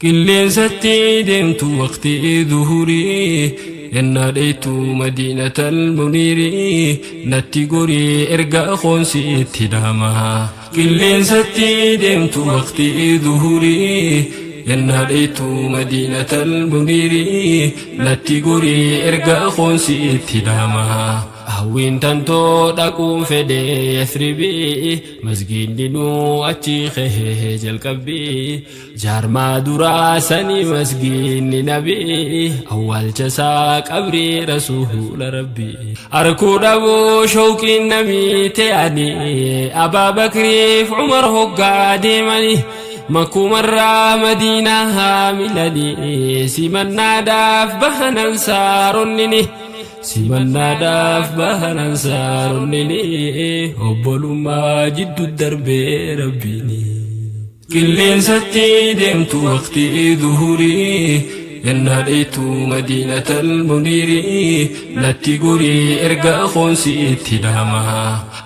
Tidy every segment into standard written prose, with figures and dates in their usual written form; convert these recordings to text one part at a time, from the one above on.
Qilleensatti deemtu waqtii duhurii, yennaa dheeytu madiinatal muniirii, natti gorii ergaa koonsi itti dhaama. Qilleensatti deemtu waqtii duhurii, yennaa dheeytu madiinatal muniirii, natti gorii ergaa koonsi itti dhaama. Hawwiin tantoo dhaquun fedhe Yasribii, masgiidni nuu achi kahee jalqabbii, jaarmaa duraa sanii masgiidni nabii, awwaalcha isaa qabrii rasuula rabbii. Arkuu dhabuu shawqiin namii ta'anii, Abaa Bakriif Umar hoggaa deemanii, makkumarraa Madiinaa haamilanii, simannaadhaaf bahan ansaaronni. Simannaadhaaf bahan ansaaronni, obbolummaa jiddu darbee rabbiini. Qilleensatti deemtu waqtii duhurii, yennaa dheeytu madiinatal muniirii, natti gorii ergaa koonsi itti dhaama.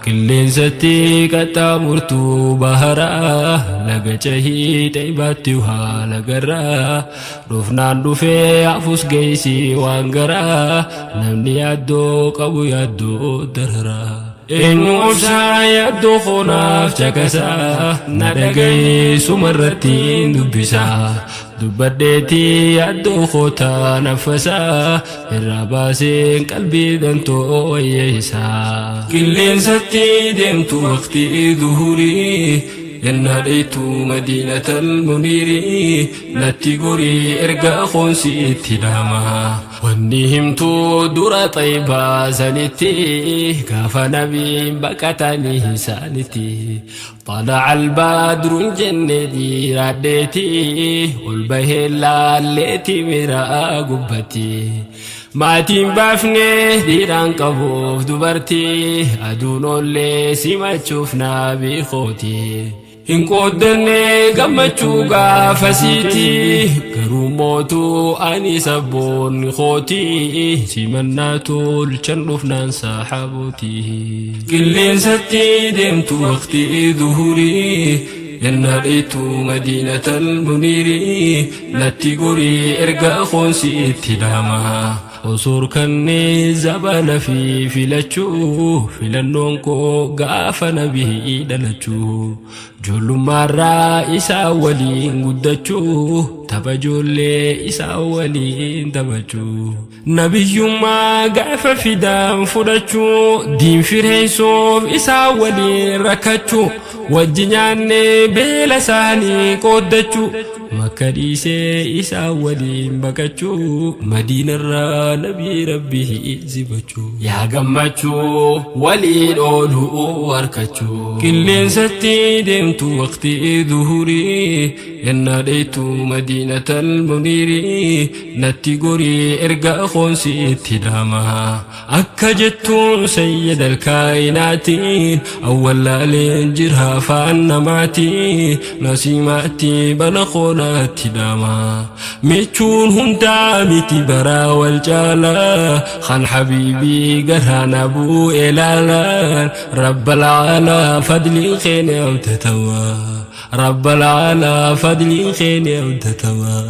Qilleensatti qaxxaamurtuu baharaa, laga cahii xaybaatti haala garraa, dhufnaan dhufee hafus geessi waan garaa, namni yaaddoo qabu yaaddoo dararaa. Eenyu obsaa yaaddoo koonaaf caqasaa, na dhaga'ee sumarratti dubbisaa. Dubbadheetii yaaddoo kootaa naffasaa, irraa baaseen qalbii dantoo wayyeessaa. Qilleensatti deemtu waqtii duhurii, yennaa dheeytu madiinatal muniirii, natti gorii ergaa koonsi itti dhaama. Wanni himtuu dura xaybaa sanitti, gaafa nabiin baqatanii isaanitti. Xala'a albadruun jenne dhiiraadheeti, ol bahee laalleeti miraa gubbatti. Maatiin baafnee dhiiraan qabuuf dubartii, aduun oollee simachuuf nabii kooti. Hin qooddanne gammachuu gaafasiiti, garuu mootuu ani sabboonni kooti, simannaa tolchan dhufnaan saaxabooti. Qilleensatti deemtu waqtii duhurii, yennaa dheeytu madiinatal muniirii, natti gorii ergaa koonsi itti dhaama. Osoo kannee zabana fi filachuu, filannoon koo gaafa nabii dhalachuu, ijoollummaarraa isaa waliin guddachuu, tapha ijoollee isaa waliin taphachuu, nabiyyummaa gaafa fidaan fudhachuu, diin fireessuuf isaa waliin rakkachuu, wajji nyaannee beela isaanii qooddachuu, makka dhiisee isaa waliin baqachuu, madiinarraa nabii rabbii simachuu. Yaa gammachuu waliin ooluu harkachuu. Qilleensatti deemtu waqtii duhurii, yennaa dheeytu madiinatal muniirii, natti gorii ergaa koonsi itti dhaama. Akka jettuun sayyidal kaayinaatiin, awwallaaleen jira afaan namaatiin, nasiimaatti bana koonaatti dhaama. Michuun hundaa miti baraa wal caalaa, kan habiibii garaa na bu'e laalaan, rabbal caalaa fadliin keenya abdatamaa. Rabbal caalaa fadliin keenya abdatamaa.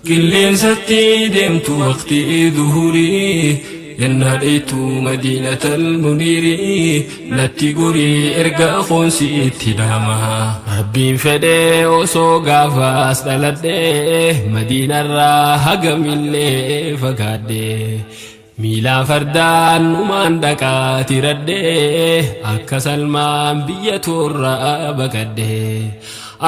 Qilleensatti deemtu waqtii duhurii, yennaa dheeytu madiinatal muniirii, natti gorii ergaa koonsi itti dhaama. Rabbiin fedhee osoo gaafaas dhaladhee, madiinarraa hagamillee fagaadhee, miilaa fardaan numaan dhaqaa tiradhee, akka Salmaan biyya toorraa baqadhee,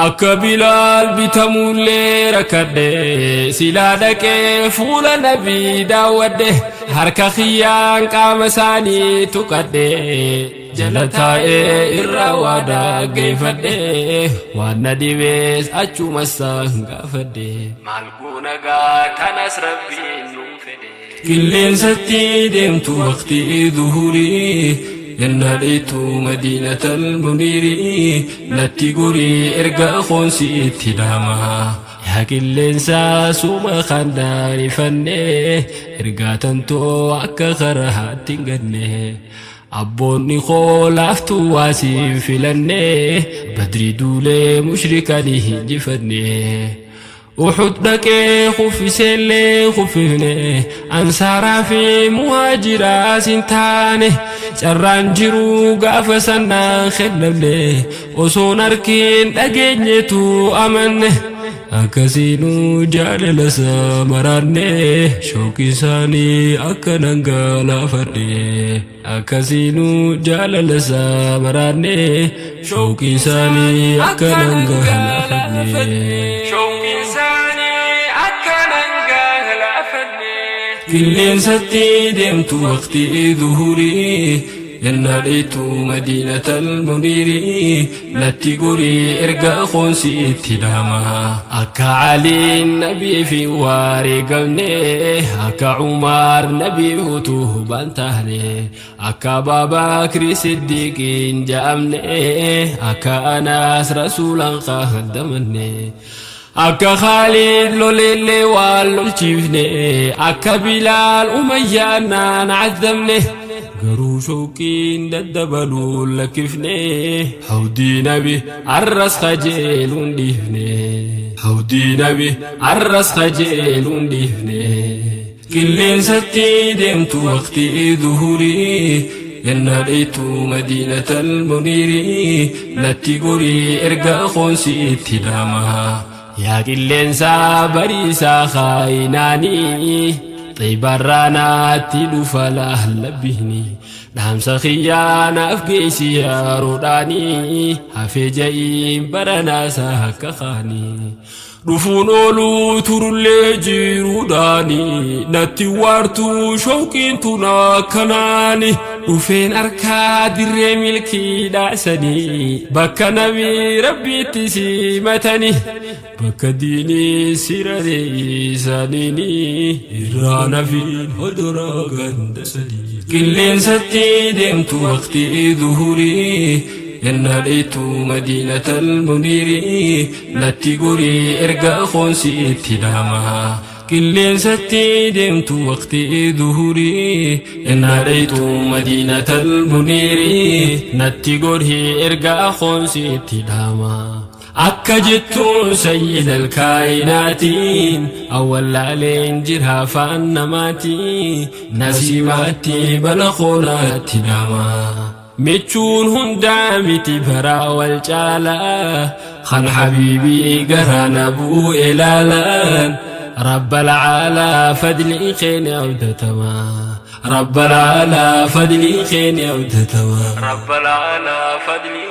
akka Bilaal bitamuullee rakkadhee, silaa dhaqee fuula nabii daawwadhe, harka kiyyaan qaama isaanii tuqadhee, jala taa'ee irraa waa dhaggeeffadhe, waan na dhibees achuma isaan gaafadhe. Maal goona gaa tanas rabbiin nuu fedhe. Qilleensatti deemtu waqtii duhurii, yennaa dheeytu madiinatal muniirii, natti gorii ergaa koonsi itti dhaama. Yaa qilleensaa suma kan daanifannee, ergaa tantoo akka karaatti hin ganne. Abboonni koo laaftuu waasiin filannee, badrii duulee mushrikanii hinjifanne. Uhud dhaqee kuffiseellee kuffifne, ansaaraa fi muhaajiraas hin taane. Carraan jiru gaafa sannaan kennamne, osoon arkiin dhageenyetu amanne. Akkasiinuu jaalala isaa maraanne, shooqi isaanii akka dhangalaafadhe. Akkasiinuu jaalala isaa maraanne, shooqi isaanii akka dhangalaafadhe. Shooqi isaanii akka dhangalaafadhe. Qilleensatti deemtu waqtii duhurii, yennaa dheeytu madiinatal muniirii, natti gorii erga qoonsi itti dhaama. Akka Aliin nabii fi wareegamne, akka Umar nabii utuu baan taane, akka Abaabakri Siddiqiin ja'amne, akka Anaas rasuulaan qaadamanne. Akka Khaalid lolellee waan lolchiifne, akka Bilaal Umayyaan naan caddamne. Garuu shooqiin daddabaluu lakkifne, hawdii nabi arras kajeeluun dhiifne. Hawdii nabi arras kajeeluun dhiifne. Qilleensatti deemtu waqtii duhurii, yennaa dheeytu madiinatal muniirii, natti gorii erga qoonsi itti dhaama. Yaa qilleensaa bariisaa kaayinaanii, xibarraanaatti dhufa laallabbiini. Dhaamsa kiyyaanaaf geessi yeroodhaanii, hafee ja'iin baranaasaa akka kaanii. Dhufuun ooluu turullee jiruudhaani, natti waartuu shooqiin tun akkanaani. Dhufeen harkaa dirree milkiidhaasanii, bakka nabi rabbiitti simatani, bakka diinii siraree isaaniini irraa nafiin hodoraa ganda sadii. Qilleensatti deemtu waqtii duhurii, yennaa dheeytu madiinatal muniirii, natti gorii erga qoonsi itti dhaama. Qilleensatti deemtu waqtii duhurii, yennaa dheeytu madiinatal muniirii, natti gorii erga qoonsi itti dhaama. Akka jettuun sayyidal kaayinaatiin, awwallaaleen jira afaan namaatii, nasiibaatti bala qoonaatti dhaama. Michuun hundaa miti baraa wal caalaa, kan habiibii garaa na bu'e laalaan. Rabbal caalaa fadlii keenya abdatamaa. Rabbal caalaa fadlii keenya abdatamaa. Rabbal caalaa fadlii.